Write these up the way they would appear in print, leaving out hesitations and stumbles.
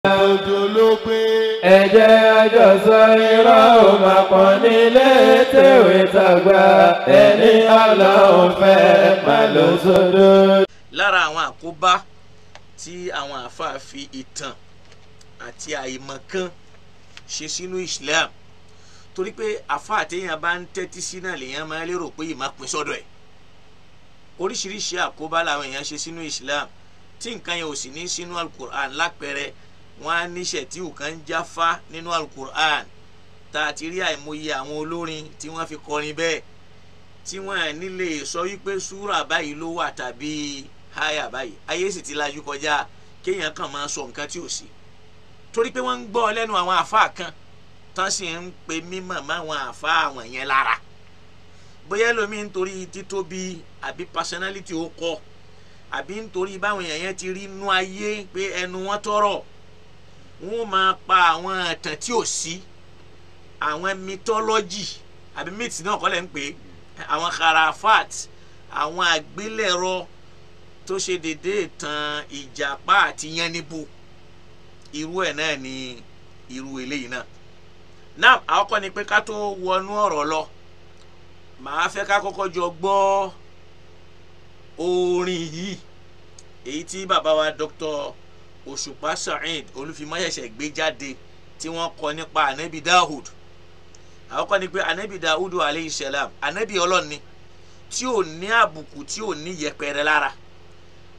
Òjò ló gbé. Ẹ jẹ́ àjọsọ irọ́ ò máa pọ̀ nílé tèwé tàgbà ẹni Ọlọ́run fẹ́ máa lọ sódò. Lára àwọn àkóbá tí àwọn àáfàá fi ìtàn àti àìmọ̀kan ṣe sínú Islam, torí pé àáfàá téèyàn bá ń tẹ́tí sí náà lèèyàn máa lérò pé ìmọ̀ pín sọ́dọ̀ ẹ̀. Oríṣiríṣi àkóbá làwọn èèyàn ṣe sínú Islam tí nǹkan yẹn ò sì ní sínú Al-Qur'an. Lápẹẹrẹ, wọn á níṣẹ́ tí nǹkan ń jáfá nínú Al-Qur'an, tá a ti rí àìmọye àwọn olórin tí wọ́n fi kọrin bẹ́ẹ̀ tí wọ́n nílé sọ wípé súrà báyìí ló wà tàbí háyà báyìí. Ayé sì ti lajú kọjá kéèyàn kàn máa sọ nǹkan tí ò sí, torí pé wọ́n ń gbọ́ lẹ́nu àwọn àfáà kan tán sì ń pe mímọ̀ máwọn àfáà àwọn yẹn lára. Bóyá lómi nítorí títóbi àbí personality ó kọ, àbí nítorí báwọn èèyàn yẹn ti rí inú ayé pé ẹnu wọn tọrọ, wọn máa pa àwọn ìtàn tí ò sí, àwọn mythology àbí myth náà kọ́ lẹ̀ ń pè é, àwọn kharafat, àwọn àgbélẹ̀rọ tó ṣe dédé ìtàn ìjàpá àti yánníbo. Irú ẹ̀ náà ni irú eléyìí náà. Náà àkọ́kọ́ ni pé ká tó wọnú ọ̀rọ̀ lọ, màá fẹ́ ká kọ́kọ́ jọ gbọ́ orin yìí, èyí tí bàbá wa Dr. Òṣùpá Saheed Olúfimọ́ ṣẹ̀ṣẹ̀ gbé jáde tí wọ́n kọ nípa Anabi Dahud. Àkọ́kọ́ ni pé Anabi Dahud aleyhi salam, Anabi Ọlọ́run ni tí ò ní àbùkù, tí ò ní yẹpẹrẹ lára.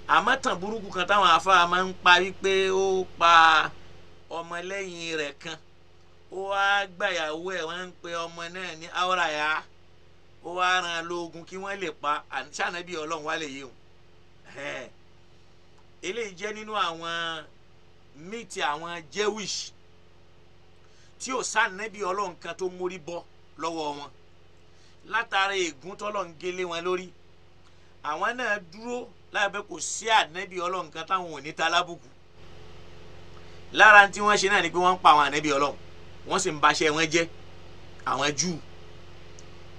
Àmọ́ tàn burúkú kan táwọn afáà máa ń pa wípé ó pa ọmọlẹ́yìn rẹ̀ kan, ó wá gbàyàwó ẹ̀, wọ́n ń pe ọmọ náà ní Áwòràyà, ó wá ran lóògùn kí wọ́n lè pa ṣànàbí Ọlọ́run wá lè yéwu. Eléyìí jẹ́ nínú àwọn míìtì àwọn Jewish tí ò sànàbí Ọlọ́run kan tó mórí bọ́ lọ́wọ́ wọn látara ègún tọ́lọ́run gélé wọn lórí. Àwọn náà dúró lábẹ́ kò sí ànábì Ọlọ́run kan táwọn ò ní ta lábùkù. Lára tí wọ́n ṣe náà ni pé wọ́n ń pa àwọn ànábì Ọlọ́run, wọ́n sì ń baṣẹ́ wọn jẹ́. Àwọn Júù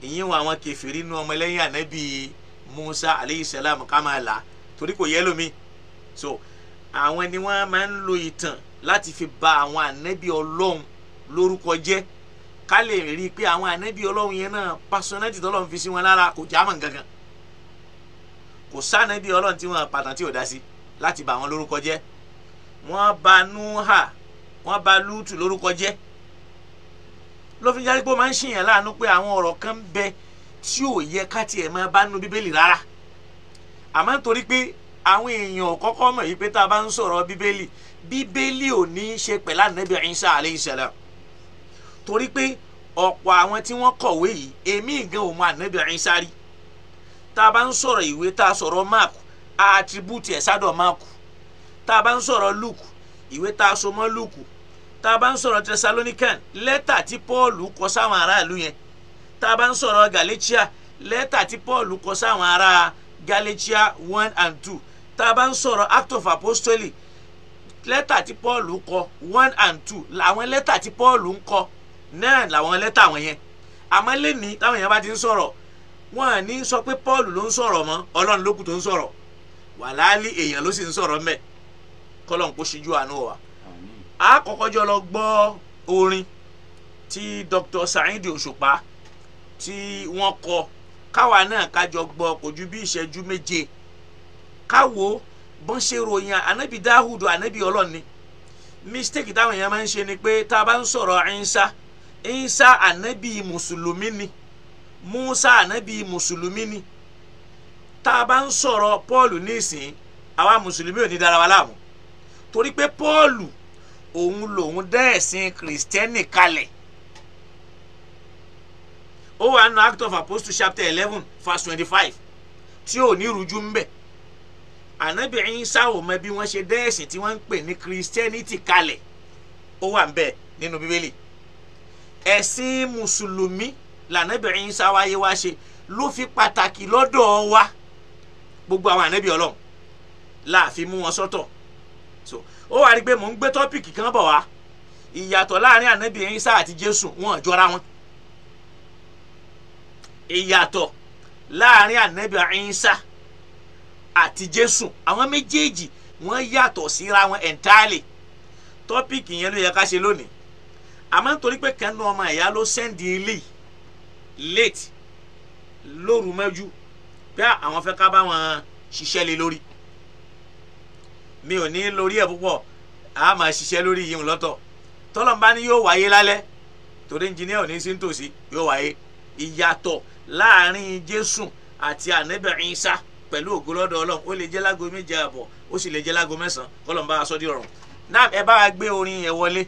ìyẹn wọn àwọn kèfèrí nínú ọmọlẹ́yìn ànábì Musa aleyhi salam ká máa là torí kò yẹ lómi. So àwọn ni wọ́n máa ń lo ìtàn láti fi ba àwọn ànábì Ọlọ́run lórúkọ jẹ́, ká lè rí i pé àwọn ànábì Ọlọ́run yẹn náà personality tọ́lọ́run fi sí wọn lára kò já mọ́ nǹkankan. Kò sànábì Ọlọ́run tí wọ́n pàtàkì tí ò dá sí láti bà wọn lórúkọ jẹ́. Wọ́n bà Núhà, wọ́n bà Lútù lórúkọ jẹ́. Ló fi jáde pé ó máa ń ṣìyàn láàánú pé àwọn ọ̀rọ̀ kan ń bẹ tí ò yẹ ká tiẹ̀ máa bá nínú Bíbélì rárá. Àmọ́ nítorí pé àwọn èèyàn kọ́kọ́ mọ̀ yìí pé tá a bá ń sọ̀rọ̀ Bíbélì, Bíbélì ò ní í ṣe pẹ̀lú Ànábì Ìsá aleyhi salam, torí pé ọ̀pọ̀ àwọn tí wọ́n kọ̀wé yìí èmi gan ò mọ Ànábì Ìsá rí. Tá a bá ń sọ̀rọ̀ ìwé, tá a sọ̀rọ̀ Mark, a attribute ẹ̀ sádọ̀ Mark. Tá a bá ń sọ̀rọ̀ Luke, ìwé tá a so mọ́ Luke. Tá a bá ń sọ̀rọ̀ Thessalonican, lẹ́tà tí Paul kọ sáwọn aráàlú yẹn. Tá a bá ń sọ̀rọ̀ Galatia, lẹ́tà tí Paul kọ sáwọn ará Galatia 1 and 2. Tá a bá ń sọ̀rọ̀ Act of Apostolic, lẹ́tà tí Paul kọ 1 and 2, làwọn lẹ́tà tí Paul ń kọ náà làwọn lẹ́tà wọn yẹn. Àmọ́ lẹ́ni táwọn èèyàn bá ti ń sọ̀rọ̀, wọn à ní sọ pé Paul ló ń sọ̀rọ̀ mọ́, Ọlọ́run ló kù tó ń sọ̀rọ̀. Wàláálì èèyàn ló sì ń sọ̀rọ̀ mẹ́. Kọ́lọ́n kó ṣíjú àánú wa. A kọ́kọ́ jọ lọ gbọ́ orin tí Dr. Saheed Òṣùpá tí wọ́n kọ, káwa náà kájọ gbọ́, kò ju bí ìṣẹ́jú méje. Káwo bọ́n ṣe ròyìn Ànábì Dáhùdù, Ànábì Ọlọ́run ni. Mistake táwọn èèyàn máa ń ṣe ni pé tá a bá ń sọ̀rọ̀ Ìsá, Ìsá Ànábì mùsùlùmí ni, Musa Ànábì mùsùlùmí ni. Tá a bá ń sọ̀rọ̀ Paul nísìnyí, àwa mùsùlùmí ò ní dára wa láàmú, torí pé Paul òun lòun dá ẹ̀sìn kìrìsìtẹ́nì kalẹ̀. Ó wà nínú Act of Apostles chapter 11 verse 25 tí ò ní rújú ń bẹ̀. Ànábì Ìsá ò mọ bí wọ́n ṣe dá ẹ̀sìn tí wọ́n ń pè ní kìrìsìtẹ́nìtì kalẹ̀, ó wà ń bẹ̀ nínú Bíbélì. Ẹ̀sìn mùsùlùmí lànàbì Ìsá wáyé wá ṣe ló fi pàtàkì lọ́dọ̀ wa. Gbogbo àwọn ànábì Ọlọ́run láàfin mú wọn sọ́tọ̀. So ó wà rí pé mò ń gbé tọ́pìkì kan bọ̀ wá, ìyàtọ̀ láàrin ànábì Ìsá àti Jésù wọn jọra wọn. Ìyàtọ̀ láàrin ànábì Ìsá àti Jésù, àwọn méjèèjì wọ́n yàtọ̀ síra wọn entirely. Tọ́pìkì yẹn ló yẹ ká ṣe lónìí. Àmọ́ nítorí pé kẹ́nu ọmọ ìyá ló sẹ́ndì ilé late lóru mẹ́jú pé àwọn fẹ́ ká bá wọn ṣiṣẹ́ lé lórí. Mi ò ní lórí ẹ̀ púpọ̀, a máa ṣiṣẹ́ lórí yìí lọ́tọ̀. Tọ́lọ́mbá ni yóò wáyé lálẹ́ torí engineer ò ní sí nítòsí, yóò wáyé. Ìyàtọ̀ láàrin Jésù àti Ànábì Ìsá pẹ̀lú ògo lọ́dọ̀ Ọlọ́run, ó lè jẹ́ lágo 7:30, ó sì lè jẹ́ lágo 9:00, kọ́lọ́mbá aṣọ di ọ̀run. Náà ẹ bá wa gbé orin yẹn wọlé.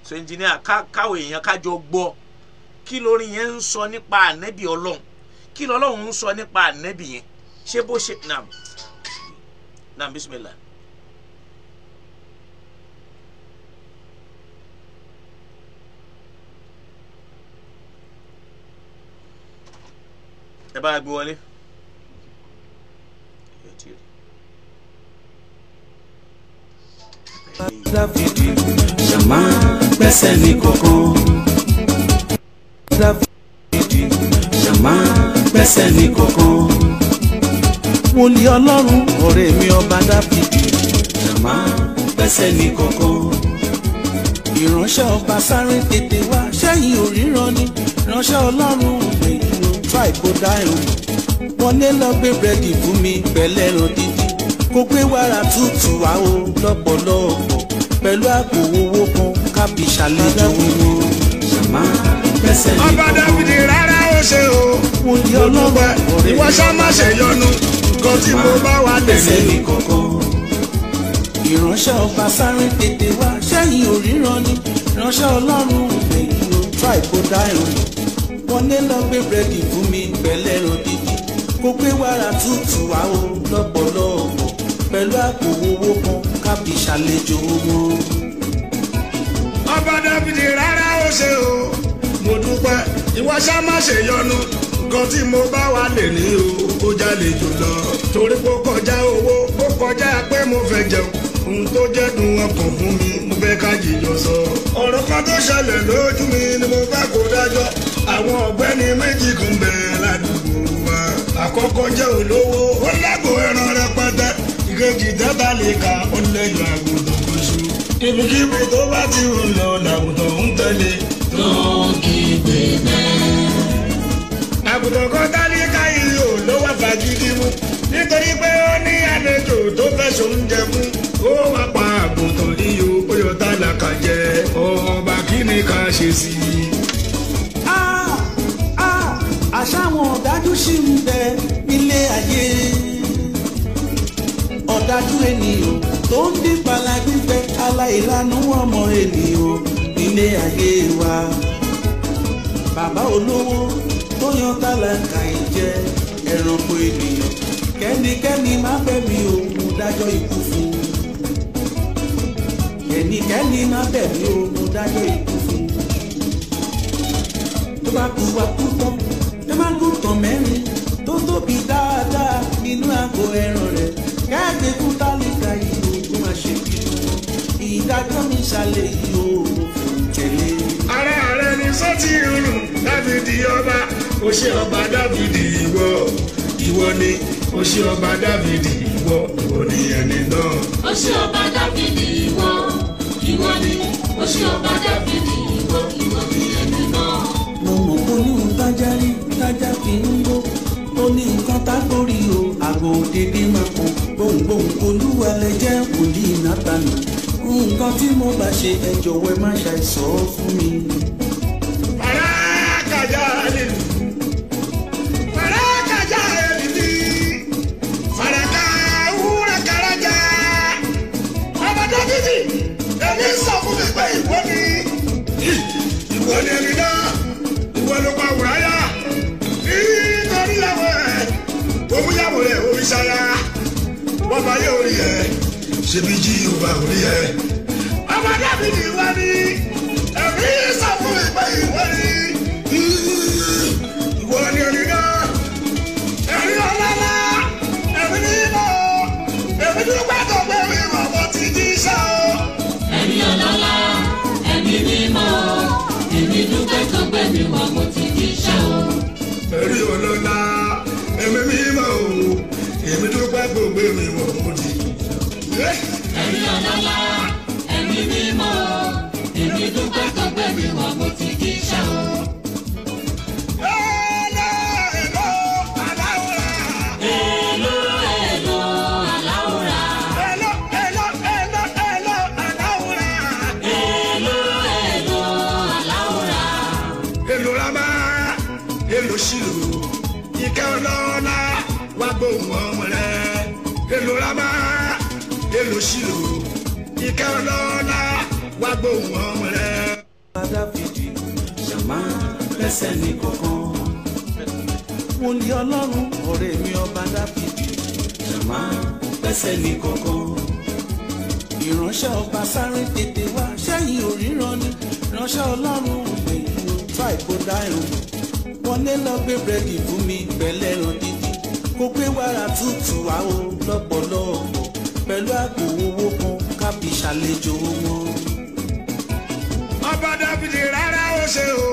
So engineer káwé èèyàn kájọ gbọ́ kí lórin yẹn ń sọ nípa Ànábì Ọlọ́run, kí lọ́lọ́run ń sọ nípa Ànábì yẹn, ṣé bó ṣe naam naam bismillah. Ẹ bá gbé wọlé. Dáfídì ṣàmá gbẹ́sẹ̀ ní kọ̀ọ̀kan. Dáfídì ṣàmá gbẹ́sẹ̀ ní kọ̀ọ̀kan. Wòlíì Ọlọ́run ọ̀rẹ́ mi ọba Dáfídì ṣàmá gbẹ́sẹ̀ ní kọ̀ọ̀kan. Ìránṣẹ́ ọba sáré tètè wá sẹ́yìn òríran ni ìránṣẹ́ Ọlọ́run èyí ló try kó dá ẹ̀rù. Wọlé lọ gbé búrẹ́dì fún mi pẹ̀lẹ́ran dídí. Kó gbé wàrà tútù wá o lọ́pọ̀lọpọ̀ pẹ̀lú àpò owó kan kábí ṣàlejò wọn. Ọba Dáfídì rárá ó ṣe o, mo dúpẹ́ ìwọ ṣá má ṣe yọnu nǹkan tí mo bá wà lè ní. Ìránṣẹ́ ọba sáré tètè wá sẹ́yìn òríran ni ìránṣẹ́ Ọlọ́run èyí ló try kó dá ẹ̀rù. Wọlé lọ gbé búrẹ́dì fún mi pẹ̀lẹ́ran dídí. Kó gbé wàrà tútù wá o lọ́pọ̀lọpọ̀ pẹ̀lú àpò owó kan kábí ṣàlejò wọn. Ọba Dáfídì rárá ó ṣe o, mo dúpẹ́ ìwọ ṣá má ṣe yọnu nǹkan tí mo bá wà lè ní o, ó jálejò lọ. Torí pé ó kọjá owó, ó kọjá pé mo fẹ́ jẹun, ohun tó jẹ́ dùn ọkàn fún mi, mo fẹ́ ká jìjọ sọ. Ọ̀rọ̀ kan tó ṣẹlẹ̀ lójú mi ni mo fẹ́ kó dájọ́. Àwọn ọ̀gbẹ́ni méjì kan bẹ̀rẹ̀ ládùúgbò wa. Àkọ́kọ́ jẹ́ olówó, ó lágbo ẹran rẹpẹtẹ. Ìkejì tẹ́tà lè ka, ó lẹ́yìn àgùntàn oṣù. Ibikíbi tó bá ti ń lọ làgùntàn ń tẹ̀lé. Tó ń kígbe mẹ́. Àgùntàn kan tálíkà yìí ò ló wà fagídí mú. Nítorí pé ó ní àlejò tó fẹ́ sóúnjẹ fún. Ó wá pa àgùntàn yìí o, ó yọ tálákà jẹ. Ọba kí ni ká ṣe sí i? Àṣà àwọn ọ̀dájú ṣì ń bẹ nílé ayé. Ọ̀dájú ènìyàn tó ń dín pala gbígbẹ aláìlánú ọmọ ènìyàn nílé ayé wa. Bàbá olówó tó yan tálákà ìjẹ ẹranko ènìyàn kẹ́nikẹ́ni má bẹ̀ mí o, mo dájọ́ ikú fún. Kẹ́nikẹ́ni má bẹ̀ mí o, mo dájọ́ ikú fún. Tó bá kú wa kú tán, ẹ má gùntàn mẹ́rin tó tóbi dáadáa nínú àgbo ẹran rẹ̀. Kẹ́ẹ̀dé kú tálíkà yìí o, kó má ṣe bínú. Ìdájọ́ mi ṣàlẹ̀ yìí o, mo fún tẹ̀lé. Ara rẹ ni sọ́ọ̀tì rúnrún Dáfídì ọba, ó ṣe ọba Dáfídì ìwọ, ìwọ ni ó ṣe ọba Dáfídì ìwọ, ìwọ ni ẹni náà. Ó ṣe ọba Dáfídì ìwọ, ìwọ ni ó ṣe ọba Dáfídì ìwọ, ìwọ ni ẹni náà. Mo mọ̀ kó ní nǹkan tájá rí tájá fi ń gbó, ó ní nǹkan tá gbórí o, àgbo dédé máa kún. Gbohùngbohùn Olúwa lẹ jẹ́ wòlíì Nátánì. Nǹkan tí mo bá ṣe ẹ jọ̀wọ́ ẹ má ṣàìsọ fún mi. Fàrákàjà lè lù, fàrákàjà lè lù, fàrákà wúrà kàrájà. Ọba Dáfídì, èmi sọ fún mi pé ìwọ ni, ìwọ ni ẹni náà, ìwọ ló pa Wùráyà. Nítorí ìyàwó ẹ̀, òmùyàwó rẹ̀ oríṣàyà, bọ́ba yóò rí ẹ̀, ṣebí jí yorùbá ò rí ẹ̀. Ọba Dáfídì wá ní, ẹ̀mí sọ fún mi pé ìwọ ni, ìwọ ni ẹni náà, ẹ̀rí ọlọ́lá, ẹ̀mí mímọ́, ẹ̀mí dúpẹ́ tó gbé mi mọ̀ mo ti jíṣẹ́ o. Ẹ̀rí ọlọ́lá, ẹ̀mí mímọ́, èmi dúpẹ́ tó gbé mi wọ̀ mo ti jíṣẹ́ o. Ẹ̀rí ọlọ́lá, ẹ̀mí mímọ́ o, èmi dúpẹ́ tó gbé mi wọ̀ mo ti jíṣẹ́. Ẹ̀rí ọlọ́lá, ẹ̀mí mímọ́, ṣìlò ìkẹ́ ọlọ́lá wá gbóhùn ọmọ rẹ̀ èlò rámá èlò ṣìlò ìkẹ́ ọlọ́lá wá gbóhùn ọmọ rẹ̀. Ọba Dáfídì ṣàmá lẹ́sẹ̀ ní kọ̀ọ̀kan. Wòlíì Ọlọ́run ọ̀rẹ́ mi ọba Dáfídì ṣàmá lẹ́sẹ̀ ní kọ̀ọ̀kan. Ìránṣẹ́ ọba sáré tètè wá sẹ́yìn òríran ni ìránṣẹ́ Ọlọ́run èyí ò try kó dá ẹ̀rùn. Wọlé lọ gbé búrẹ́dì fún mi pẹ̀lẹ́ ẹran dídí kó gbé wàrà tútù wá o lọ́pọ̀lọpọ̀ pẹ̀lú àpò owó kan kábí ṣàlejò wọn. Ọba Dáfídì rárá ó ṣe o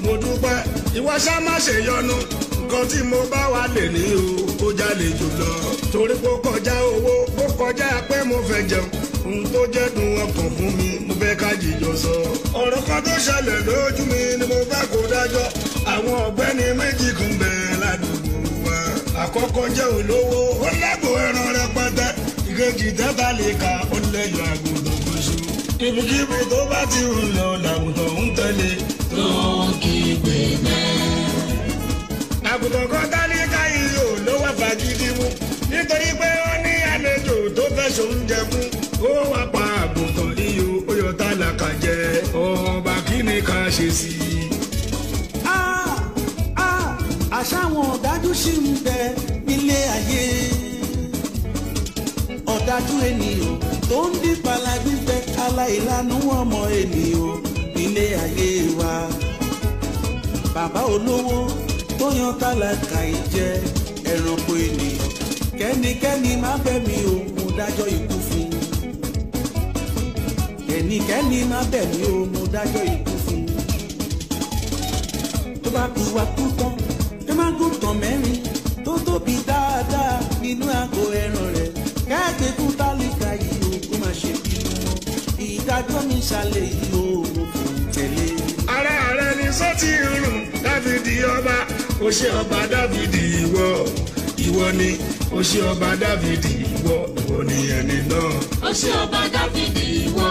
mo dúpẹ́ ìwọ ṣá má ṣe yọnu nǹkan tí mo bá wà lè ní o ó jalè jùlọ torí pé ó kọjá owó ó kọjá pé mo fẹ́ jẹun ohun tó jẹ́ dùn ọkàn fún mi mo fẹ́ ká jìjọ sọ. Ọ̀rọ̀ kan tó ṣẹlẹ̀ lójú mi ni mo fẹ́ kó dájọ́ àwọn ọ̀gbẹ́ni méjì kan bẹ̀rẹ̀ ládùúgbò wa. Àkọ́kọ́ jẹ́ olówó ó lágbo ẹran rẹpẹtẹ ìkejì tẹ́tà lè ka ó lẹ́yọ̀ àgùntàn kóṣù. Ibikíbi tó bá ti ń lọ làgùntàn ń tẹ̀lé. Tó ń kígbe mẹ́. Àgùntàn kan tálíkà yìí ò ló wà fagídí mú nítorí pé ó ní àlejò tó fẹ́ ṣoúnjẹ fún. Ó wá pa àgùntàn yìí ó yọ tálákà jẹ ọba kí ni ká ṣe sí i. Àṣà àwọn ọ̀dájú ṣì ń bẹ nílé ayé. Ọ̀dájú ènìyàn tó ń dípa lágbígbẹ́ aláìlánú ọmọ ènìyàn nílé ayé wa. Bàbá olówó tó yan tálákà ìjẹ ẹranko ènìyàn kẹ́nikẹ́ni má bẹ̀ mí o mo dájọ́ ikú fún. Kẹ́nikẹ́ni má bẹ̀ mí o mo dájọ́ ikú fún. Tó bá kú wa kú tán ẹ má gùn tán mẹ́rin tó tóbi dáadáa nínú àgọ́ ẹran rẹ̀ kẹ́ẹ̀gbẹ́ fún tálíkà yìí o kó má ṣe bínú mọ́ ìdájọ́ mi ṣàlẹ̀ yìí o mo kò tẹ̀lé. Ara rẹ ni sọ́ọ̀tì rùn Dáfídì ọba ó ṣe ọba Dáfídì ìwọ ìwọ ni ó ṣe ọba Dáfídì ìwọ ìwọ ni ẹni náà. Ó ṣe ọba Dáfídì ìwọ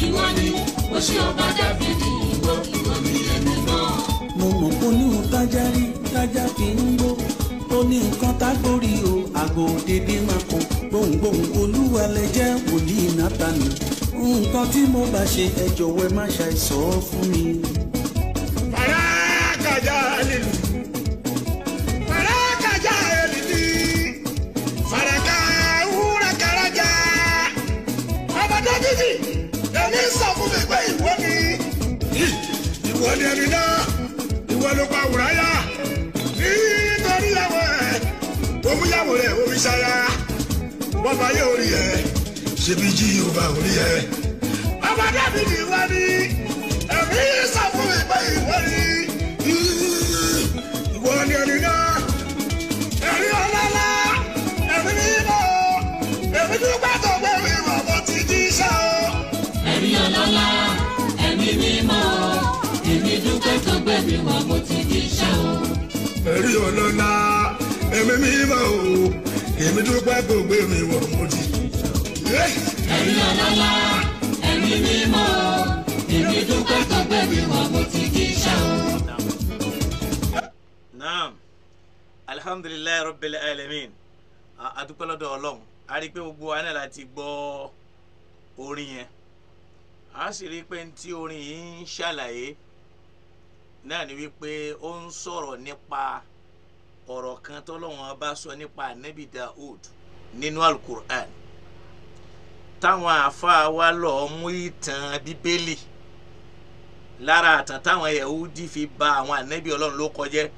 ìwọ ni ó ṣe ọba Dáfídì ìwọ ìwọ ni ẹni náà. Mo mọ̀ pé ní òun tájá rí tájá fi ń gbó ó ní nǹkan tágbórí o àgọ́ òdèdè máa kàn gbohùngbohùn olúwa lẹ jẹ́ wòlíì Nátánì nǹkan tí mo bá ṣe ẹ jọ̀wọ́ ẹ má ṣàìsọ fún mi. Fàrákàjà lílù fàrákàjà èlìlì fàràkà wúrà kàràjà ọba Dáfídì èmi sọ fún mi pé ìwọ ni ìwọ ni ẹni náà ìwọ ló pa Wùráyà nítorí ìyàwó ẹ òmùyàwó rẹ omi ṣaya wọn bá yẹ orí ẹ ṣebí jí yorùbá orí ẹ. Ọba Dáfídì wá ní ẹ̀mí sọ fún mi pé ìwọ ni ìwọ ni ẹni náà ẹ̀rí ọlọ́lá ẹ̀mí mímọ́ ẹ̀mí dúpẹ́ tó gbé mi wọ̀ mo ti jí iṣẹ́ o. Ẹ̀rí ọlọ́lá ẹ̀mí mímọ́ èmi dúpẹ́ tó gbé mi wọ̀ mo ti jí iṣẹ́ o. Ẹ̀rí ọlọ́lá ẹ̀mí mímọ́ o èmi dúpẹ́ tó gbé mi wọ̀ mo ti jí iṣẹ́ o. Ẹ̀rí ọlọ́lá ẹ̀mí mímọ́ èmi dúpẹ́ tó gbé mi wọ̀ mo ti jí iṣẹ́ o. Naam, alhamdulilayi rabbil alamin. A dúpẹ́ lọ́dọ̀ Ọlọ́run a rí i pé gbogbo wa náà láti gbọ́ orin yẹn a sì rí i pé tí orin yìí ń ṣàlàyé náà ni wípé ó ń sọ̀rọ̀ nípa ọ̀rọ̀ kan tọ́lọ́run bá sọ nípa Ànábì Daud nínú Al-Qur'an táwọn àáfàá wa lọ mú ìtàn Bíbélì lára àtàn táwọn Yahudi fi ba àwọn Ànábì Ọlọ́run ló kọjẹ́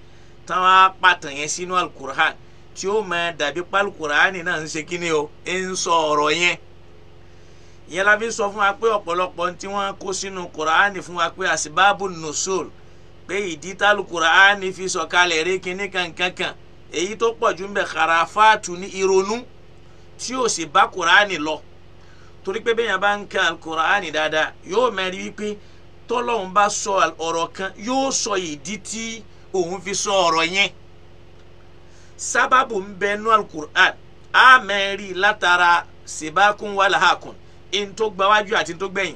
táwọn apàtàn yẹn sínú Al-Qur'an tí ó máa dàbí pálukùránì náà ń ṣe kíni o ń sọ ọ̀rọ̀ yẹn ìyẹn la fi sọ fún wa pé ọ̀pọ̀lọpọ̀ tí wọ́n kó sínú kùránì fún wa pé àsìbáàbù nùsùl pé ìdí tálukùránì fi sọ̀kalẹ̀ rí kíní kankankan èyí tó pọ̀ jù ń bẹ kàràfáàtù ní ìrònú tí ò sì bá kùránì lọ torí pé bẹ́ẹ̀ yẹn bá ń ka kùránì dáadáa yóò mẹ́rin wípé tọ́lọ́hun bá sọ ọ̀rọ̀ kan yóò sọ ìdí tí òun fi sọ ọ̀rọ̀ yẹn sábàbù ń bẹ nú alukur'an a mẹ́rin látara sèbákun wàlàhàkùn n tó gbáwájú àti n tó gbẹ̀yìn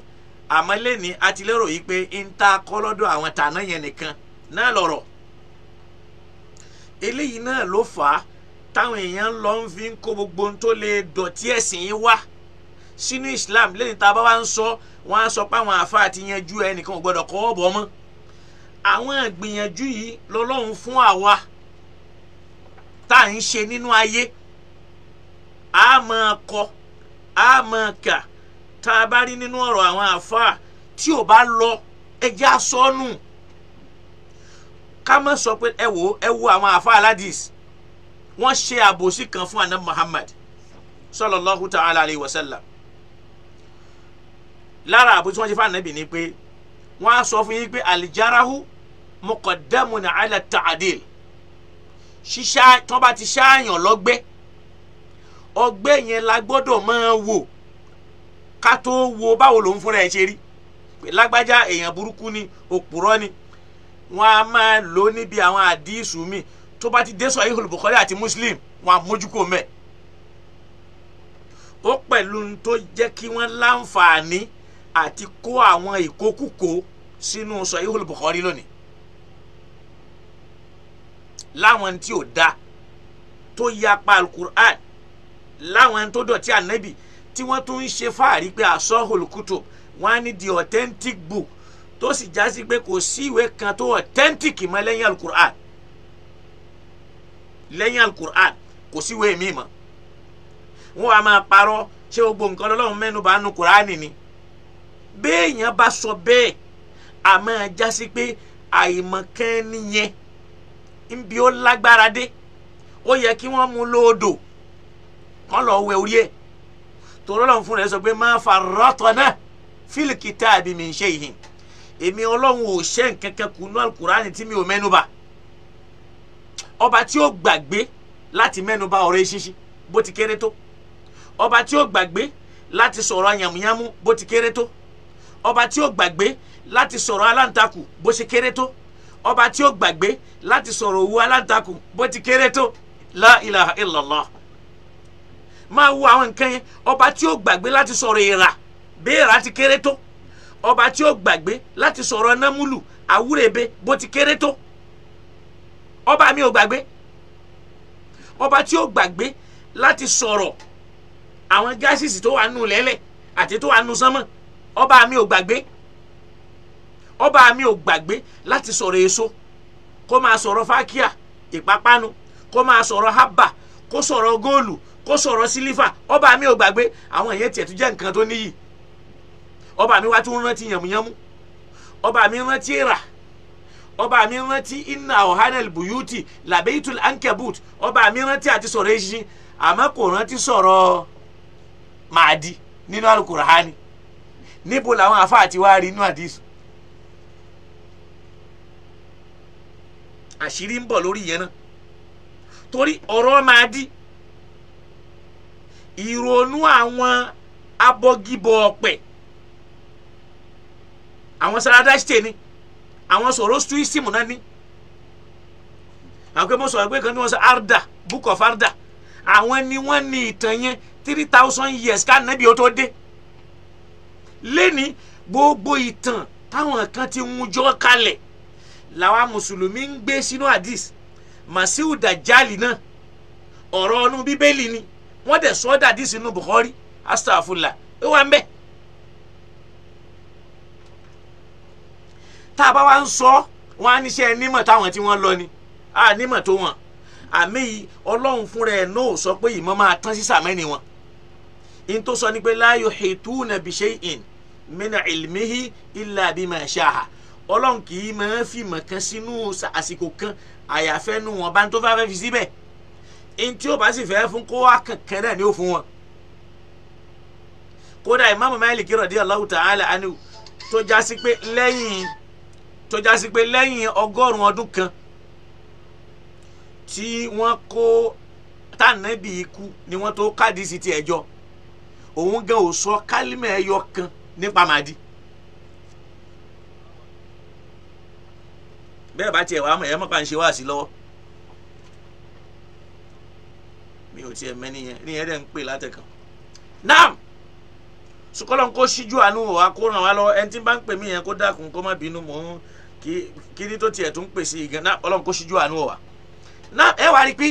àmọ́ lẹ́ni a ti lérò yìí pé n ta kọ́lọ́dọ̀ àwọn tàná yẹn nìkan náà lọ̀rọ̀ Eléyìí náà ló fà á táwọn èèyàn lọ ń fi ń kó gbogbo ohun tó lè dọ̀tí ẹ̀sìn yìí wá sínú Islam. Lẹ́yìn tá a bá wá ń sọ, wọ́n á sọ pé àwọn àáfàá ti yanjú ẹnìkan ò gbọ́dọ̀ kọ́ ọ̀bọ̀ mọ́. Àwọn ìgbìyànjú yìí lọ́lọ́run fún àwa tá à ń ṣe nínú ayé. A máa kọ, a máa kà, tá a bá rí nínú ọ̀rọ̀ àwọn àáfàá tí ò bá lọ, ẹjẹ́ àsọnù. Ká má sọ pé ẹ wò ẹ wo àwọn àáfàá aládìs, wọ́n ṣe àbòsí kan fún Ànábì Muhammad sallallahu ta'ala alayhi wa sallam. Lára àbòsí wọ́n ṣe fún Ànábì ni pé wọ́n á sọ fún yín pé aljarahu muqaddamun ala ta'adil, ṣíṣá tí wọ́n bá ti ṣáàyàn lọ́gbẹ́, ọgbẹ́ yẹn la gbọ́dọ̀ máa wò ká tó wo báwo lòun fúnra ẹ̀ ṣe rí. Lágbájá èèyàn burúkú ni, òpùrọ́ ni. Wọ́n á máa lò níbi àwọn àdísù mi tó bá ti dé Sahihul Bukhari àti Muslim, wọ́n á mójúkò mẹ́. Ó pẹ̀lú tó jẹ́ kí wọ́n láǹfààní àti kó àwọn ìkókúkó sínú Sahihul Bukhari lónìí, láwọn tí ò da tó yapa alukur'an, láwọn tó dọ̀tí ànábì, tí wọ́n tún ń ṣe fáàrí pé asahul kutub, wọ́n á ní the authentic book, tó sì já sí pé kò sí ìwé kan tó authentic mọ́ lẹ́yìn alukur'an. Lẹ́yìn alukur'an kò sí ìwé míì mọ́. Wọ́n wá máa parọ́, ṣé gbogbo nǹkan lọ́lọ́run mẹ́nu bà nù kùránì ni? Béèyàn bá sọ bẹ́ẹ̀, a máa já sí pé àìmọ̀kan nìyẹn nbí ó lágbára dé. Ó yẹ kí wọ́n mú lóòdò kán lọ́ọ́ wẹ orí ẹ̀, torí Ọlọ́run fúnra ẹ̀ sọ pé ma farratna fil kitabi min shay'in, èmi Ọlọ́run ò ṣe nǹkan kan kù nú alukurani tí mi ò mẹ́nuba. Ọba tí ó gbàgbé láti mẹ́nuba ọ̀rọ̀ eṣinṣin bó ti kéré tó, ọba tí ó gbàgbé láti sọ̀rọ̀ yàmùyàmù bó ti kéré tó, ọba tí ó gbàgbé láti sọ̀rọ̀ aláǹtakùn bó ṣe kéré tó, ọba tí ó gbàgbé láti sọ̀rọ̀ òwú aláǹtakùn bó ti kéré tó. La ilaha illallah. Máa wo àwọn nǹkan yẹn. Ọba tí ó gbàgbé láti sọ̀rọ̀ èèrà bí èèrà ti kéré tó, ọba tí ó gbàgbé láti sọ̀rọ̀ námúlù àwúrẹ́bẹ bó ti kéré tó, ọba mi ò gbàgbé. Ọba tí ó gbàgbé láti sọ̀rọ̀ àwọn gáàsìsì tó wà nù lẹ́lẹ̀ àti tó wà nù sánmọ̀, ọba mi ò gbàgbé. Ọba mi ò gbàgbé láti sọ̀rọ̀ èso, kó máa sọ̀rọ̀ fákíà ìpápánu, kó máa sọ̀rọ̀ hábà, kó sọ̀rọ̀ góòlù, kó sọ̀rọ̀ sílífà, ọba mi ò gbàgbé. Àwọn èèyàn tiẹ̀ tún jẹ́ nǹkan tó níyì. Ọba mi wá tún rántí yànmùyánmú, ọba mi rántí rà, ọba mi rántí inna ọ̀hánẹ̀l buyuti làbẹ́yìtul ankabut, ọba mi rántí àti sọ̀rọ̀ eṣinṣin, àmọ́ kò rántí sọ̀rọ̀ màdí nínú alukurahani. Níbo làwọn àfáà ti wá rí inú àdìsù? Àṣírí ń bọ̀ lórí yẹn náà, torí ọ̀rọ̀ màdí, ìrònú àwọn abọ́gibọ̀ ọ̀pẹ̀, àwọn saradashite ni, àwọn sọ̀rọ̀ stoicism náà ni. Àwọn pé mo sọ̀rọ̀ pé kan ní wọ́n sọ Arda, Book of Arda, àwọn ni wọ́n ní ìtàn yẹn 3000 years ká nàbí ó tó dé. Lẹ́ni gbogbo ìtàn táwọn kan ti ń jọ kalẹ̀ làwa mùsùlùmí ń gbé sínú hadith. Masiu Dajali náà ọ̀rọ̀ ọ̀nù bíbélì ni wọ́n dẹ̀ sọ́ dàdí sínú Bukhari, astaghfirullah, ó wà ń bẹ̀. Tá a bá wá ń sọ, wọn á níṣẹ́ nímọ̀ táwọn tí wọ́n lọ ni a nímọ̀ tó wọn. Àmì yìí Ọlọ́run fúnra ẹ̀ náà sọ pé ìmọ̀ máa tán sí sàmẹ́ni wọn. In tó sọ ni pé la yuhituna bi shay'in min ilmihi illa bima sha'a. Ọlọ́run kì í máa fi mọ̀ kan sínú àsìkò kan, àyàfẹ́ nu wọn bá ń tó fẹ́ fi síbẹ̀. In tí ó bá sì fẹ́ fún kó wá kankan náà ni ó fún wọn. Kódà Imam Maliki radiyallahu ta'ala anhu tó jásí pé lẹ́yìn 100 ọdún kan tí wọ́n kó tànàbí ikú ni wọ́n tó kádìí sí ti ẹjọ́, òun gan ò sọ kálímà ẹyọ kan nípa màdí. Bẹ́ẹ̀ bá tiẹ̀ wàá mọ̀ ẹ̀ mọ̀ pa ń ṣe wá sí lọ́wọ́, mi ò tiẹ̀ mẹ́ni yẹn ní yẹn dẹ̀ ń pè látẹ̀kàn. Naam, sukọlọ ń kó síjú àánú wa kó ràn wá lọ. Ẹni tí ń bá ń pè mí yẹn kó dákun kó má bínú, mò ń kí ní tó tiẹ̀ tún pè sí i gan náà. Ọlọ́run kó síjú àánú wa. Náà ẹ wá rí i pé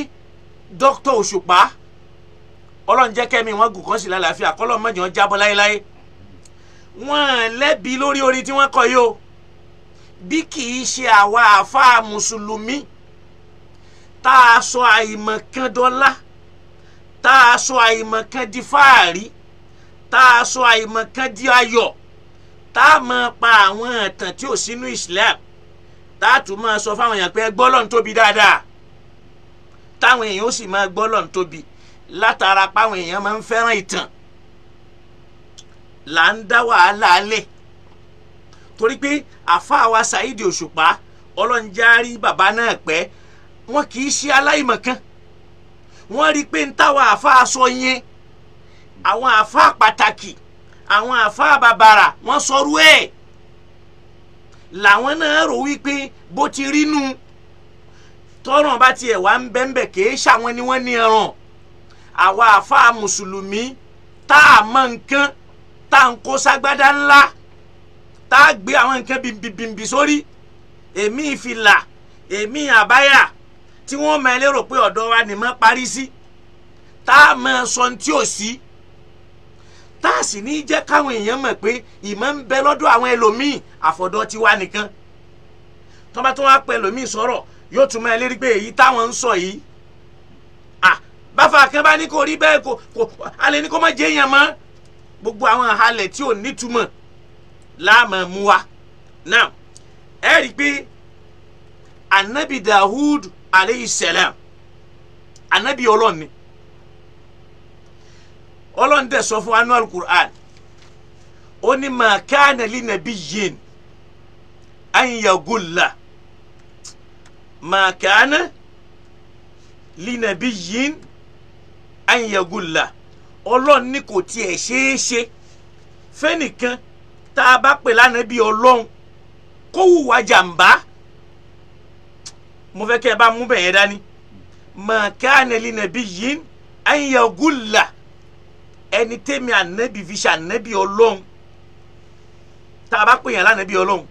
Dr. Òṣùpá Ọlọ́run jẹ́ kẹ́mi wọn gùn kán sí lálàáfíà kọ́lọ́ mọ́jọ́ jábọ́ láéláé. Wọ́n lẹ́bi lórí orin tí wọ́n kọ yìí o. Bí kì í ṣe àwa àfáà mùsùlùmí tá a sọ àìmọ̀kan dọ́là, tá a sọ àìmọ̀kan di fáàrí, tá a sọ àìmọ̀kan di ayọ̀, tá a máa pa àwọn ìtàn tí ò sínú Islam, tá a tún máa sọ fáwọn èèyàn pé gbọ́ Ọlọ́run tóbi dáadáa, táwọn èèyàn ó sì máa gbọ́ Ọlọ́run tóbi látara páwọn èèyàn máa ń fẹ́ràn ìtàn là ń dá wàhálà lẹ̀. Torí pé àfáà wa Saheed Òṣùpá Ọlọ́run járí bàbá náà pẹ́, wọn kì í ṣe aláìmọ̀kan. Wọ́n rí i pé ń táwa àfáà sọ yẹn, àwọn àfáà pàtàkì, àwọn àfáà bàbàrà wọ́n sọrú ẹ̀, làwọn náà rò wípé bó ti rí nu tọ́ràn bá tiẹ̀ wá ń bẹ́ńbẹ̀ kì í ṣàwọn ni wọ́n ní ẹran. Àwa àfáà mùsùlùmí tá a mọ nǹkan, tá a ń kó ságbádá ńlá, tá a gbé àwọn nǹkan bìnbìnbì sórí, èmi ìfìlà, èmi àbáyà, tí wọ́n máa lérò pé ọ̀dọ̀ wa ni mọ́ parí sí, tá a máa sọ ní tí ò sí, tá a sì ní jẹ́ káwọn èèyàn mọ̀ pé ìmọ̀ ń bẹ lọ́dọ̀ àwọn ẹlòmíì àfọ̀dọ̀ tiwa nìkan. Tó bá tún wá pẹ́ ẹlòmíì sọ̀rọ̀ yóò tún máa lérí pé èyí táwọn ń sọ yìí, à báfa kan bá ní kó rí bẹ́ẹ̀ kò alẹ́ ní kó má jẹ́ èèyàn mọ́. Gbogbo àwọn àhálẹ̀ tí ò nítumọ̀ láàmú mú wa. Náà ẹ rí i pé anabi Dawud aleyhi salam anabi Ọlọ́run ni. Ọlọ́run dẹ̀ sọ fún anu al-Qur'an, ó ní ma kana li nabiyyin an yagulla, ma kana li nabiyyin an yagulla. Ọlọ́run ní kò tiẹ̀ ṣeé ṣe fẹ́nìkan tá a bá pè lánàbí Ọlọ́run kó hùwà jàǹbá. Mo fẹ́ kẹ́ ẹ bá mú bẹ̀yẹn dání. Ma kana li nabiyyin an yagulla, ẹni tẹ́mi ànábì fi ṣe ànábì Ọlọ́run, tá a bá pè yàn lánàbí Ọlọ́run,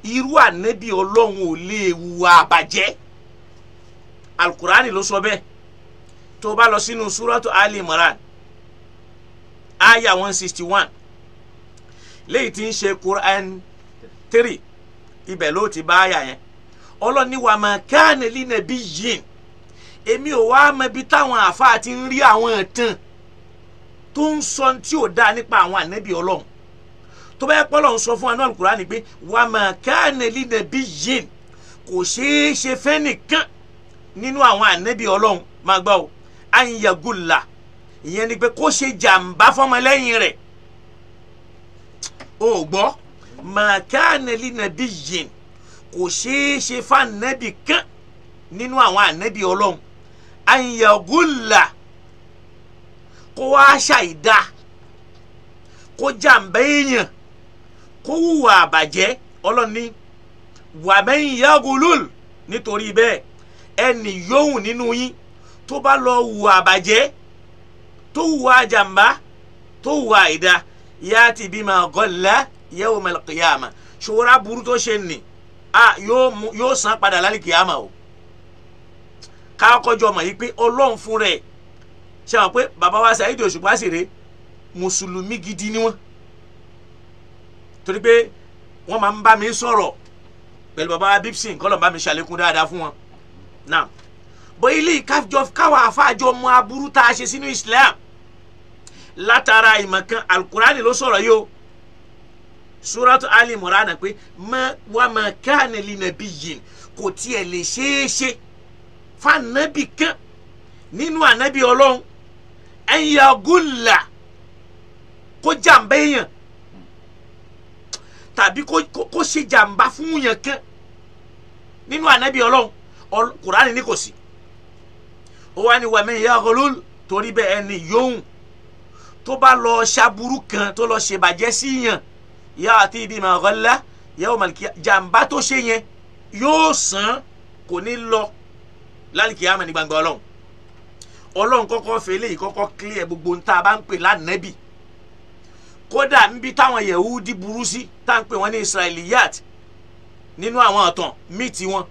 irú ànábì Ọlọ́run ò lè hùwà àbàjẹ́. Alukurani ló sọ bẹ́ẹ̀. Tó o bá lọ sínú suratu Ali Imran aya 161 léyìí tí ń ṣe Quran 3, ibẹ̀ ló ti bá aya yẹn. Ọlọ́run ní wa ma kana li nabiyyin, èmi ò wá mọ ibi táwọn àáfàá ti ń rí àwọn ìtàn tó ń sọ tí ò dáa nípa àwọn ànábì Ọlọ́run. Tó bá yẹ pé Ọlọ́run sọ fún wa ní Al-Qur'ani pé wa ma kana li nabiyyin, kò ṣeé ṣe fẹ́nìkan nínú àwọn ànábì Ọlọ́run, máa gbọ́ o, an yagulla, ìyẹn ni pé kó ṣe jàǹbá fọmọlẹ́yìn rẹ̀. O gbọ́, ma kana li nabiyyin, kò ṣeé ṣe fànàbì kan nínú àwọn ànábì Ọlọ́run, an yagulla, kó wá ṣàìdá, kó jàǹbá èèyàn, kó hùwà àbàjẹ́. Ọlọ́run ní wa man yagulul, nítorí bẹ́ẹ̀ ẹnì yóhùn nínú yín tó bá lọ hùwà àbàjẹ́, tó hùwà jàǹbá, tó hùwà àìdá, ya'ti bima ghalla yawmal qiyamah, ṣòro aburú tó ṣe nì a yóò san padà lálẹ́ kìámà o. Káàkọ́jọ́ mọ̀ yìí pé Ọlọ́run fún rẹ̀ ṣe wọ́n pé bàbá wa Saheed Òṣùpá sì rè mùsùlùmí gidi ni wọ́n, torí pé wọ́n máa ń bá mi sọ̀rọ̀ pẹ̀lú bàbá wa Bípsìn, kọ́lọ̀ bá mi ṣàlékún dáadáa fún wọn. Náà bọ́ ilé ìkájọ káwa àfáàjọ mọ aburú tá a ṣe sínú Islam látara ìmọ̀kan. Alukurani ló sọ̀rọ̀ yìí o, Suratu Ali Imran, pé wa ma kana li nabiyyin, kò tiẹ̀ lè ṣeé ṣe fànàbì kan nínú ànábì Ọlọ́run an yagulla, kó jàǹbá èèyàn tàbí kó ṣe jàǹbá fún yàn kan nínú ànábì Ọlọ́run. Kùránì ní kò sí. Ó wá ní wa man yaghlul, torí bẹ́ẹ̀ ẹni yóhùn tó bá lọ ṣaburú kan, tó lọ ṣèbàjẹ́ sí yàn, ya'ti bima ghalla yawmal qiyamah, jàǹbá tó ṣe yẹn yóò san, kò ní lọ lálìkìyàmà ní gbangba Ọlọ́run. Ọlọ́run kọ́kọ́ fẹ́ eléyìí kọ́kọ́ clear gbogbo ń tá a bá ń pè lánàbì. Kódà níbi táwọn Yẹhudi burú sí, tá à ń pè wọ́n ní Israeliyat nínú àwọn ọ̀tàn míì tí wọn,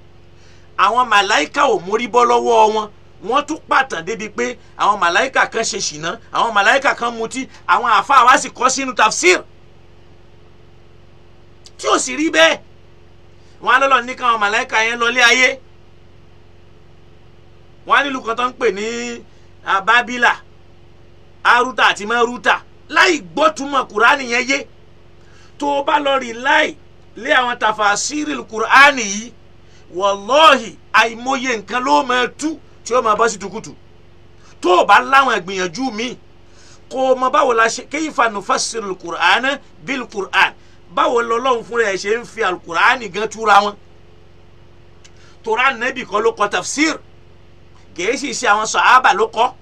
Àwọn màláìka ò mórí bọ́ lọ́wọ́ wọn. Wọ́n tún pàtàn débi pé àwọn màláìka kan ṣe ṣìnà, àwọn màláìka kan mutí, àwọn àáfàá wa sì kọ́ sínú tafsir tí ò sì rí bẹ́ẹ̀. Wọ́n á lọ́lọ́ ní káwọn màláìka yẹn lọlé ayé. Wọ́n á nílùú kan tó ń pè ní Bábílà, Arúta àti Márúta, láì gbọ́túmọ̀ Kùránì yẹn yé. Tó o bá lọ rí láì lé àwọn tàfàsírì Kùránì yìí, wàlọ́ọ̀hì àìmọye nǹkan ló máa tú tí ó máa bọ́ sí tukutu. Tó o bá láwọn ìgbìyànjú mi kó o mọ báwo la ṣe kéyìfà nufassiru Kùránì bíl Kùránì, báwo lọ́lọ́run fúnra ẹ̀ ṣe ń fi alukur'ani gan túra wọn. Tora nẹ́bì kọ́ ló kọ tafsir, kìí sì ṣe àwọn sàhábà ló kọ́,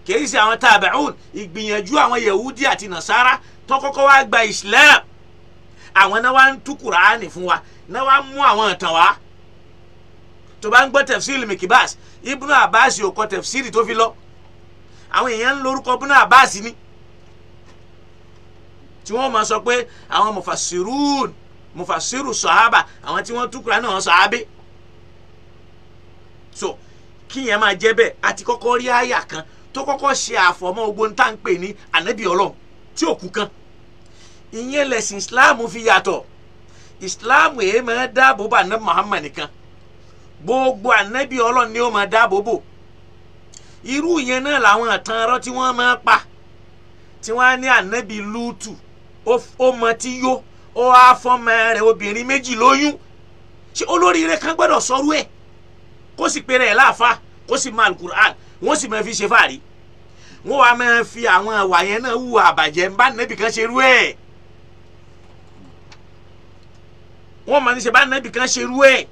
kìí ṣe àwọn tàbíùn. Ìgbìyànjú àwọn yahudi àti nasara tó kọ́kọ́ wá gba islam, àwọn náà wá ń tú kur'ani fún wa, náà wá mú àwọn ìtàn wá. Tó bá ń gbọ́ tafsir mikibas, Ibnu Abbas ò kọ tafsir tó fi lọ. Àwọn èèyàn ń lórúkọ Ibnu Abbas ni, tí wọ́n máa sọ pé àwọn mufassirun, mufassiru sahaba, àwọn tí wọ́n tú Kùránì náà sàábé. So kí yẹn máa jẹ́ bẹ́ẹ̀. Àti kọ́kọ́ rí àyà kan tó kọ́kọ́ ṣe àfọ̀mọ́ ogun tá à ń pè ní ànábì Ọlọ́run tí ò kú kan. Ìyẹn lẹ̀sìn Islam fi yàtọ̀. Islam èyí máa dáàbò bò ànábì Muhammad nìkan, gbogbo ànábì Ọlọ́run ni ó máa dáàbò bò. Irú yẹn náà làwọn àtàn ọ̀rọ̀ tí wọ́n máa pa, tí wọ́n á ní ànábì Lútù ó mọ tí yó, ó á fọmọ rẹ̀ obìnrin méjì lóyún. Ṣé olóríire kan gbọ́dọ̀ sọrú ẹ̀ kó sì pèrè ẹ̀ láàfa, kó sì máa alukur'an, wọ́n sì máa fi ṣe fàárí, wọ́n wá máa fi àwọn àwà yẹn náà hùwà àbàjẹ́ ń bá nẹ́bì kan ṣe rú ẹ̀. Wọ́n máa ní ṣe bá nẹ́bì kan ṣe rú ẹ̀.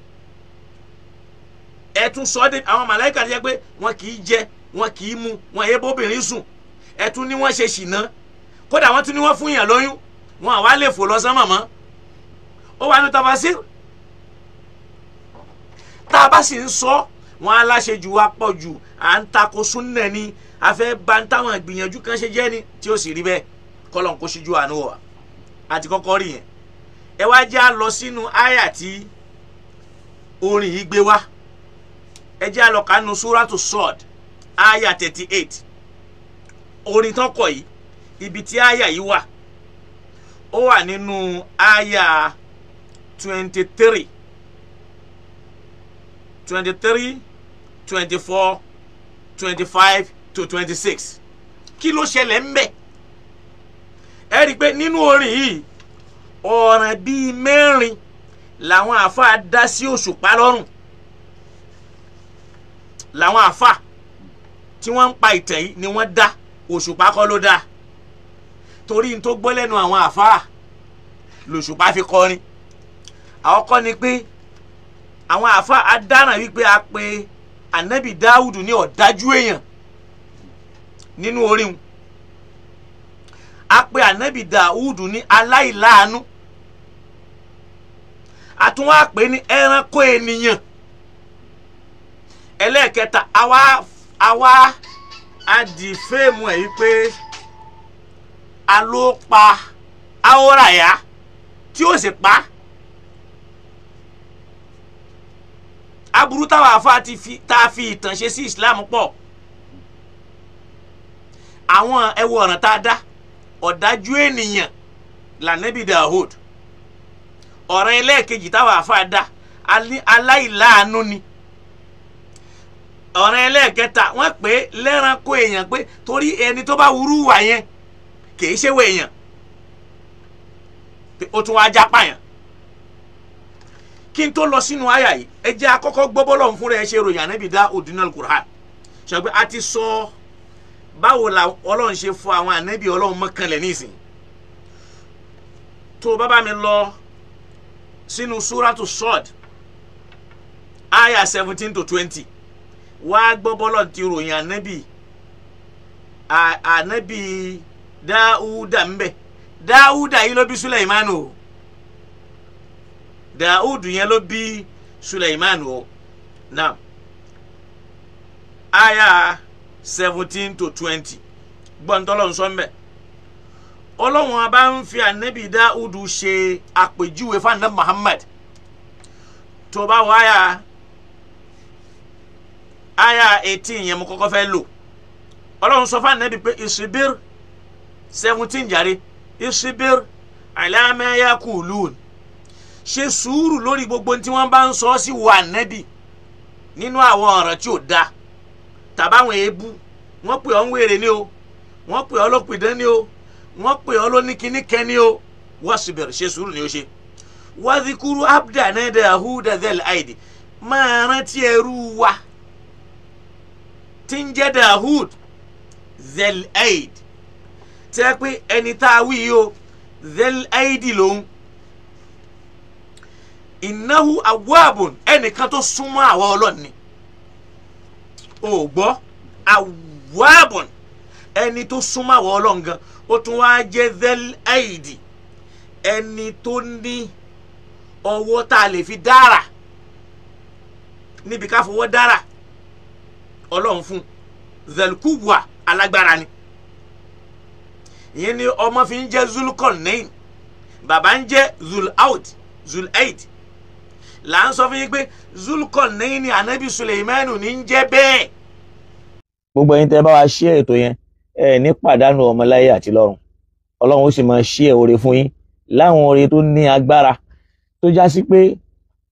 Ẹ tún sọ dé àwọn màláìkà jẹ́ pé wọn kì í jẹ, wọn kì í mu, wọn èé bóbìnrin sùn. Ẹ tún ní wọ́n ṣe ṣìnà, kódà wọ́n tún ní wọ́n fún yàn lóyún, wọn àwa lè fò lọ sánmọ̀ mọ́. Ó wà ní tafasir. Tá a bá sì ń sọ wọn aláṣejù wa pọ̀ jù, à ń takò súnnà ni, a fẹ́ bá ń táwọn ìgbìyànjú kan ṣe jẹ́ ni, tí ó sì rí bẹ́ẹ̀. Kọ́lọ̀ ń kó síjú àánú wa. Àti kọ́kọ́ rí yẹn. Ẹ wá já lọ sínú àyà tí orin yìí gbé wá. Ẹ jẹ́ á lọ kánú Súrátù Sọ́ọ̀d, àyà 38. Orin tán kọ yìí, ibi tí àyà yìí wà, ó wà nínú àyà 23, 23, 24, 25 to 26. Kí ló ṣẹlẹ̀ ń bẹ̀? Ẹ rí i pé nínú orin yìí, ọ̀ràn bíi mẹ́rin làwọn àáfàá dá sí Òṣùpá lọ́rùn. Làwọn àáfàá tí wọ́n ń pa ìtàn yìí ni wọ́n dá, Òṣùpá kọ́ ló dá. Torí n tó gbọ́ lẹ́nu àwọn àáfàá lòṣùpá fi kọrin. Àkọ́kọ́ ni pé àwọn àáfàá adáràn wípé a pe ànábì Dáúdù ní ọ̀dájú èèyàn nínú orin wọn. A pe ànábì Dáúdù ní aláìláàánú. A tún wá pè ní ẹranko ènìyàn. Ẹlẹ́ẹ̀kẹta, àwa a di fíìmù ẹ̀ wípé a ló pa Àwòràyá tí ó sì pa. Aburú táwọn afa ti fi tá a fi ìtàn ṣe sí Islam pọ̀. Àwọn ẹwọ ọ̀ràn tá a dá, ọ̀dájú ènìyàn lànàbí Dawud. Ọ̀ràn ẹlẹ́ẹ̀kejì táwọn afa dá, aláìláàánú ni. Ọ̀ràn ẹlẹ́ẹ̀kẹta, wọ́n pè é lẹ́ranko èèyàn pé torí ẹni tó bá wúrú wà yẹn kì í ṣe wọ èèyàn, ó tún wá já pààyàn. Kí n tó lọ sínú àyà yìí, ẹ jẹ́ àkọ́kọ́ gbọ́ bọ́lọ̀ fúnra ẹ ṣe ròyìn ànábì Dáúdù nínú Al-Qur'an. Ṣùgbọ́n a ti sọ báwo la Ọlọ́run ṣe fọ àwọn ànábì Ọlọ́run mọ́kànlẹ̀ nísìn. Tó o bá bá mi lọ sínú Súrátù Sọ́ọ̀d, àyà 17 to 20, wá gbọ́ bọ́lọ̀ ti ròyìn ànábì Dáúdà ń bẹ. Dáúdà yìí ló bí Sùlẹ̀mánù o. Dáúdù yẹn ló bí Sùlẹ̀mánù o. Now, aya 17 to 20, gbọ́ntọ́lọ́ nsọ́ mbẹ́. Ọlọ́run bá ń fi ànábì Dáúdù ṣe àpèjúwe fún ànábì Muhammad. Tó bá wọ aya Aya 18 yẹn mo kọ́kọ́ fẹ́ lò. Ọlọ́run sọ fún Ànábì pé isbir 17 jàre isbir ala ma yaqulun, ṣe sùúrù lórí gbogbo tí wọ́n bá ń sọ sí wa Ànábì nínú àwọn ọ̀rọ̀ tí ò da tàbáwọn èébú. Wọ́n pè ọ́ ń wèrè ni o, wọ́n pè ọ́ lópìdán ni o, wọ́n pè ọ́ lóníkíníkẹ́ ni o. Wasbir, ṣe sùúrù ni o ṣe. Wadhikuru abdana Dahuda dhal aidi, máa rántí ẹrú wa tí ń jẹ́ Dahud dhal aid, tí a pé ẹni tá a wí yìí o, dhal aidi lòun. Innahu awwabun, ẹnìkan tó súnmọ́ àwa Ọlọ́run ni. O gbọ́, awwabun, ẹni tó súnmọ́ àwa Ọlọ́run gan. Ó tún wá jẹ́ dhal aidi, ẹni tó ní ọwọ́ tá a lè fi dára níbi ká fọwọ́ dára Ọlọ́run fún. Zalkuwa, alágbára ni. Ìyẹn ni ọmọ fi ń jẹ́ Zulqarnain, bàbá ń jẹ́ Zulaud, Zulaid. Là ń sọ fún yín pé Zulqarnain ni Ànábì Suleimanu ní ń jẹ́ bẹ́ẹ̀. Gbogbo ẹ̀yin tẹ́ bá wa ṣí ètò yẹn, ẹ ní pàdánù ọmọ láyé àti lọ́run. Ọlọ́run ó sì máa ṣí oore fún yín láwọn oore tó ní agbára tó já sí pé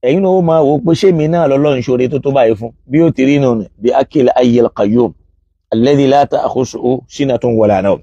ẹ̀yin náà ó máa wò ó pé ṣé mi náà lọ́lọ́run ṣoore tó tó báyìí fún. Bí ó ti rí nù bí akil ayyil qayyum alladhi la ta'khusuhu sinatun wala nawm.